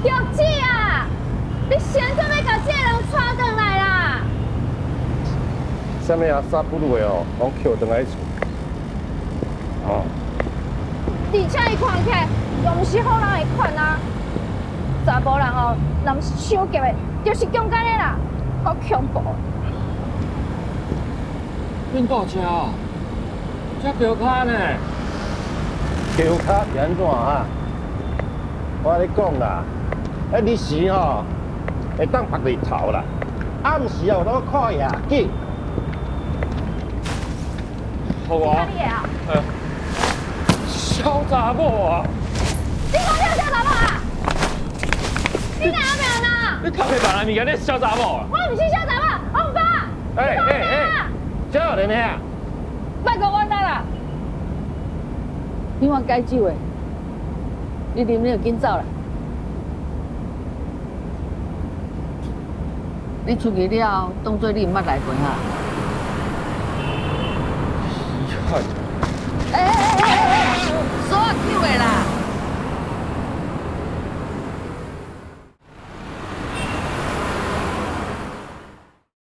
玉姊啊，你先準備共這个人帶轉來啦！啥物啊？殺不魯的哦，攏抾轉來厝。哦。而且伊看起來又毋是好人的款啊！查埔人哦，若毋是搶劫的，就是強姦的啦，夠恐怖！恁倒車哦？這橋跤呢？橋跤是按怎啊？我共你講啦，啊日時吼會當縛日頭啦，暗時啊有當看夜景。好啊。你的啊？痟查某啊！你講你有痟查某啊？你哪有命啊？你頭皮別人物件，你痟查某啊？我毋是痟查某，我毋怕。哎哎哎，少年兄，莫閣冤啦！你看解酒的，你啉你就緊走啦。你出去了後，當做你毋捌來過哈。